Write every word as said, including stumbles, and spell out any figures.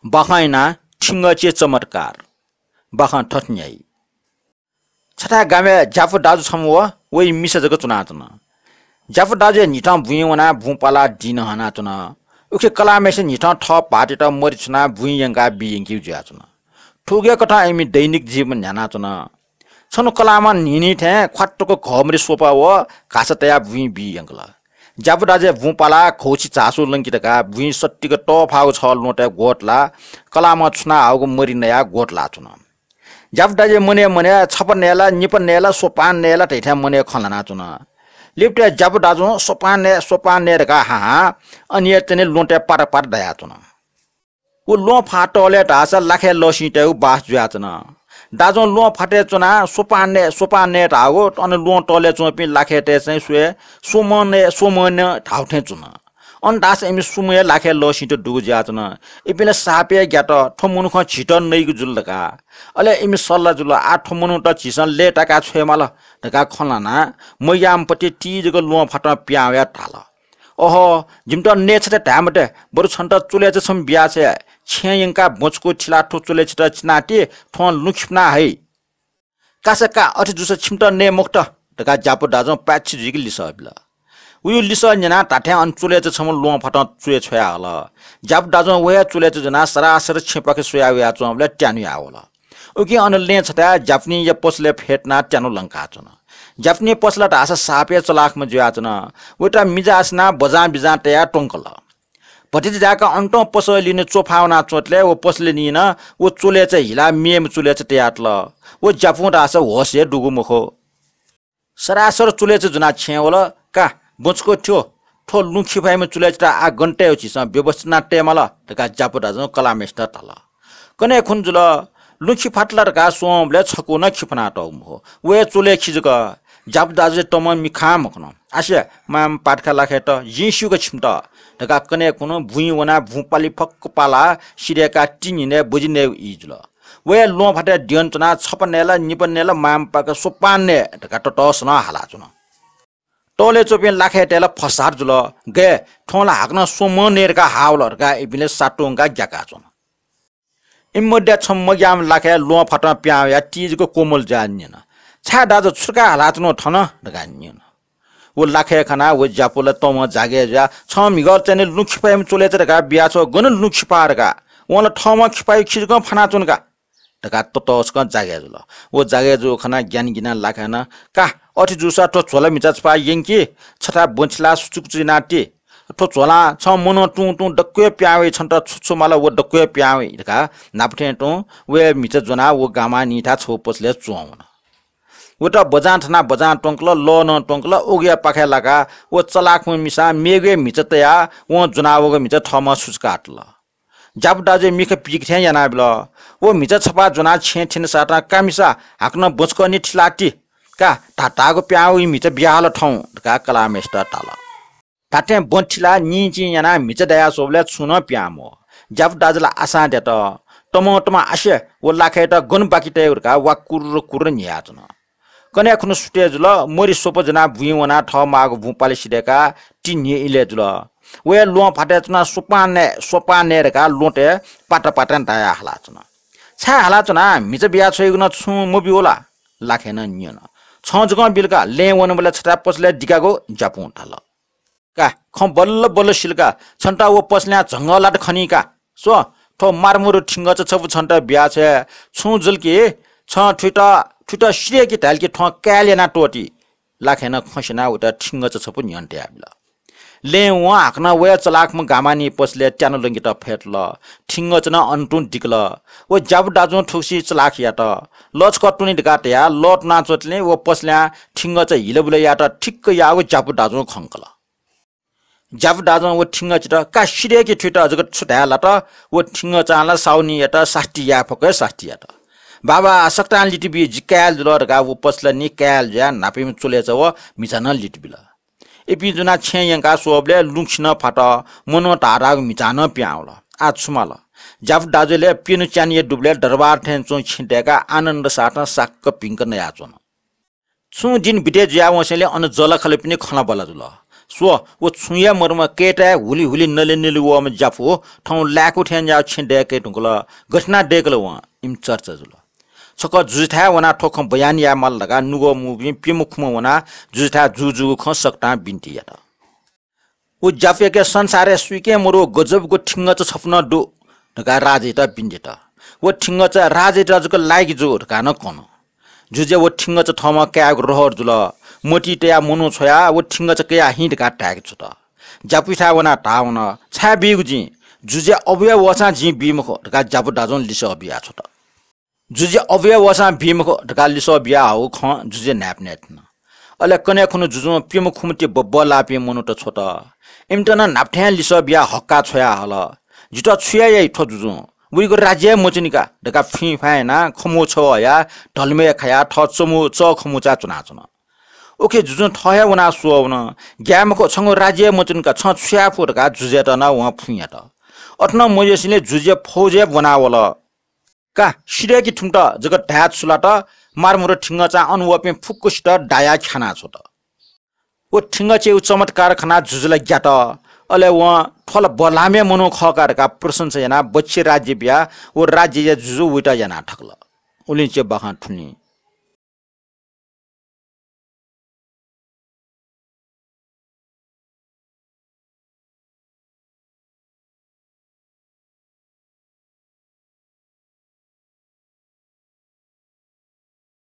बाखं यानाः ठिंगःचिया चमत्कार। बाखं थथे न्ह्याइ। छथाय् गामय् ज्यापु दाजु छम्ह व वइ मिसा जक च्वनाच्वन। ज्यापु दाजुया न्हिथं बुँइ वनाः बुँ पालाः दिं नं हनाच्वन। उखे कलाःम्हय्सिनं न्हिथं थः भाःतयात मरि छुनाः बुँइ यंकाः बी यंकीगु जुयाच्वन। थुकिया कथं इमि दैनिक जीवन न्ह्यानाच्वन। छन्हु कलाःम्हं न्हिं न्हिं थें ख्वात्तुक घःमरि स्वपा व घासा तयाः बुँइ बी यंकल। ज्यापु दाजुया बुँ पालाः घौछि झासु लंकी धकाः बुँइ सत्तिक तःफाःगु छः ल्वहँतय् ग्वतलाः कलाःम्हं छुनाहःगु मरि नयाः ग्वतलाच्वन। ज्यापु दाजुया मनय् मनय् छपा नये ला, निपा नये ला, स्वपां नये ला धइथें मनय् खँ ल्हानाच्वन। लिपतय् ज्यापु दाजुं स्वपां नये, स्वपां नये धकाः हाहां अन हे तनि ल्वहँतय् पाता पाता दयाच्वन। व ल्वहं फाः तःले धाःसा लाखय् लःसिं तयेगु बास जुयाच्वन। दाजुं ल्वहं फातय् च्वनाः स्वपां नये, स्वपां नये धाःगु अन ल्वहं तःले च्वंपिं लाखय्‌तय्‌सं स्वये, स्वमं नये, स्वमं नये धाःगु थें च्वन। अन धाःसा इमि स्वम्ह हे लाखय् लःसिं त दुगु जुयाच्वन। इपिं ला साप हे ग्यात, थ्व मनुखं झीत नइगु जुल धकाः। अले इमि सल्लाह जुल, आः थ्व मनूत झीसं लय्‌ताकाः छ्वयेमाल धकाः खँ ल्हानाः मग्याःम्ह पति ति जक ल्वहं फातं पिहां वयाः धाल, अहो, जिमित नये छते धाये मते, बरु छन्त च्वलेचा छम्ह बियाछ्वये। छेँय् यंकाः बँचुकू थिलाः थ्व च्वलेचात चिनाति, थ्वं लुँ खिपना हइ। कासा का, अथे जूसा छिमित नये मखुत धकाः ज्यापु दाजुं पाय्‌छि जुइक लिसः बिल। वया लिसः न्यनाः धात्थें अन च्वलेचा छम्ह ल्वहं फातं च्वय् छ्वयाहल। ज्यापु दाजुं व हे च्वलेचा ज्वनाः सरासर छेँपाखे स्वया वयाच्वंबलय् त्यानु याः वल। उकिं अन लँय् छथाय् ज्यापुनीया पसलय् फ्यतुनाः त्यानु लंकाच्वन। ज्यापुनी पसला धाःसा साप हे चलाखम्ह जुयाच्वन। वयात मिजं आसिनाः बजां बिजां तयाः त्वंकल। भतिचा जाय्‌क अन तुं पसलय् लिने च्वफाः वनाच्वंतले व पसलय् निं नं व च्वलेचा हिलाः मेम्ह च्वलेचा तयातल। व ज्यापुं धाःसा होश हे दुगु मखु। सरासर च्वलेचा ज्वनाः छेँय् वल। का, बँचुकू थ्यु, थ्व लुँ खिफाइम्ह च्वलेचात आः गन तये, झीसं व्यवस्था यानाः तयेमाल धकाः ज्यापु दाजुं कलाःम्हय्‌सित धाल। कन्हय् खुन्हु जुल। लुँ खिफात ला धकाः स्वंबलय् छकू नं खिफनातःगु मखु। व हे च्वलेखि जक। ज्यापु दाजुया तमं मिखां मखन। आसे, मांम्ह पातखा लाखय्‌त, जिं स्यूगु छिमित धकाः कन्हय् खुन्हु बुँइ वनाः बुँ पालि फक्व पालाः सिधय्‌काः तिन्हिनय् बजि नयेगु ई जुल। व हे ल्वहं फातय् द्यन च्वनाः छपा नये ला, निपा नये ला, मांम्ह पाक स्वपां नये धकाः ततःसलं हालाच्वन। तःले च्वंपिं लाखय्‌तय् ला फसाद जुल। गय्, थ्वं ला हाकनं स्वमं नये धकाः हाः वल धकाः इपिं ला सातुंकाः ग्याकाच्वन। इमि मध्याय् छम्ह मग्याःम्ह लाखय् ल्वहं फातं पिहां वयाः ति जक कोमल जुयाः न्यन, छाय् दाजु, छु धकाः हालाच्वनागु थन धकाः न्यन। व लाखय् खनाः व ज्यापु ला तमं जागय् जुयाः, छं म्हिगः चाहिँ लुँ खिफाइम्ह च्वलेचा धकाः बियाछ्व, गन लुँ खिफाः धकाः, वं ला थःम्हं खिफाइगु खि जकं फानाच्वन का धकाः ततःसकं जागय् जुल। व जागय् जूगु खनाः ग्यानाः लाखय् नं, का, अथे जूसा थ्व झ्वला म्हिचा छपा यंकि, छथाय् बँचिलाः सुचुकुचु यानाति। थ्व झ्वलां छं मनं तुं तुं दक्व हे पिहां वइ, छन्त छु छु माल व दक्व हे पिहां वइ धकाः न्हापा थें तुं व हे म्हिचा ज्वनाः व गामा निंथाय् छगू पसलय् च्वं वन। वयात बजां थनाः बजां त्वंकल, लः नं त्वंकल। उगुया पाखाय् लाकाः व चलाखम्ह मिसां मेगु हे म्हिचा तयाः वं ज्वनावःगु म्हिचा थःम्हं सुचुकातल। ज्यापु दाजुया मिखा पिइक थें यानाबिल। व म्हिचा छपा ज्वनाः छेँय् थ्यनेसातं, का मिसा, हाकनं बँचुकःनि थिलाति। का, धाधाःगु पिहां वइ म्हिचा बियाहल थौं धकाः कलाःम्हय्‌सित धाल। धात्थें बँ थिलाः निंचिं यानाः म्हिचा दया स्वःबलय् छुं नं पिहां मवः। ज्यापु दाजु ला आशां द्यत। तमं तमं आसे, व लाखय्‌त गन बाकि तयेगु धकाः वा कुर्र कुर्र न्ह्याच्वन। कन्हय् खुन्हु सुथय् जुल। मरि स्वपा ज्वनाः बुँइ वनाः थः माःगु बुँ पालि सिधय्‌काः तिन्हि इलय् जुल। व हे ल्वहं फातय् च्वनाः स्वपां नये, स्वपां नये धकाः ल्वहंतय् पाता पातां दायाः हालाच्वन। छाय् हालाच्वना, म्हिचा बियाछ्वयेगु नं छुं मब्यू ला? लाखय् नं न्यन। छं जकं बिल का, लँय् वनेबलय् छथाय् पसलय् दिकागु ज्यापुं धाल। का, खँ बल्ल बल्ल सिल का, छन्त व पसलयां झंगः लात खनी का। स्व, थ्व मारमुरु ठिंगःचा छपु छन्त बियाछ्वये। छुं जुल कि छं थुइत, थुइत सिधय्‌कि धाल कि थ्वं काय्‌ल यानाः त्वःति। लाखय् नं खँ स्यनाः वयात ठिंगःचा छपु न्ह्यःने तयाबिल। लँय् वं हाकनं वया चलाखम्ह गामानि पसलय् त्यानु लंकेत फ्यतुल। ठिंगःचा नं अन तुं दिकल। व ज्यापु दाजुं थुगुसी चलाख यात। लः छकः त्वने धकाः तयाः लः त्वनाच्वंतले व पसलयां ठिंगःचा हिलाबुला यायेत ठिक्क याःगु ज्यापु दाजुं खंकल। ज्यापु दाजुं व ठिंगःचात का सिधय्‌कि थुइत जक छु धाये लात। व ठिंगःचां ला साहुनियात सास्ती याये फक्व हे सास्ती यात। बाबा, सकतां लित बी, जि काय्‌ल जुल धकाः व पसलनि काय्‌ल जुयाः न्हापायाम्ह च्वलेचा व म्हिचा नं लित बिल। इपिं ज्वनाः छेँय् यंकाः स्वःबलय् लुँ खि नं फात, मनं धाधाःगु म्हिचा नं पिहां वल। आः छु माल? ज्यापु दाजुया प्यन्हु च्यान्हुया दुबलय् दरबार थें च्वंगु खिं दय्‌काः आनन्द साथं साक्क भिंक नयाच्वन। छुं दिं बिते जुयावंसेंलि अन जःलाखःलापिनि खँल्हाबल्हा जुल। स्व, व छुं हे मदुम्ह कय्ताय् हुलि हुलि नले नले वःम्ह ज्यापु थौं लाय्कू थें न्याः छेँ दय्के धुंकल। गथे यानाः दय्कल वं, इमि चर्चा जुल। छकः जुजुथाय् वनाः थ्व खँ बयान यायेमाल धकाः नुगः मुंपिं प्यम्ह खुम्ह वनाः जुजुथाय् जूगु जूगु खँ सकतां बिन्ति यात। व ज्यापुयाके संसारय् सुइके मदु गजबगु थिंगःचा छपु नं दु धकाः राजायात बिन्ति यात। व थिंगःचा राजायात जक लाय्क जू धकाः नं कन। जुजुया व थिंगःचा थःम्हं कायेगु रहर जुल। मतिइ तयाः मनू छ्वयाः व थिंगःचा कयाः हिँ धकाः धाय्के छ्वत। ज्यापुयाथाय् वनाः धाः वन, छाय् बीगु जिं? जुजुया अबुया वःसां जिं बी मखु धकाः ज्यापु दाजुं लिसः बिया छ्वत। जुजुया अबुया वःसां बी मखु धकाः लिसः बियाहःगु खँ जुजुया न्हाय्पनय् थ्यन। अले कन्हय् खुन्हु जुजुं प्यम्ह खुम्हति बब्बलाःपिं मनूत छ्वत। इमित नं न्हापा थें लिसः बियाः हक्काः छ्वयाहल। जितः छु याइ थ्व जुजुं? वइगु राज्य हे मच्वनी का धकाः फुइँ फाइँ यानाः खमु छगः हयाः ढलमय् खायाः थः चमु चःखमुचाय् च्वनाच्वन। उखे जुजुं थः हे वनाः स्वः वन। ग्याये मखु, छंगु राज्य हे मच्वनी का, छं छु याये फु धकाः जुजुयात नं वं फुइँ यात। अथे नं मजुसेंलि जुजुया फौज हे ब्वनावल। का, सिधय्कि थुमित जक धाये छु लात, मारमरु थिंगःचां अन वःपिं फुक्कसित दायाः ख्यानाछ्वत। व थिंगःचायागु चमत्कार खनाः जुजु ला ग्यात। अले वं थ्व ला बल्लाःम्ह मनू खः का धकाः प्रशंसा यानाः बच्छि राज्य बियाः व राज्यया जुजु वइत याना थकल। उलिं च्वय् बाखं थुनी।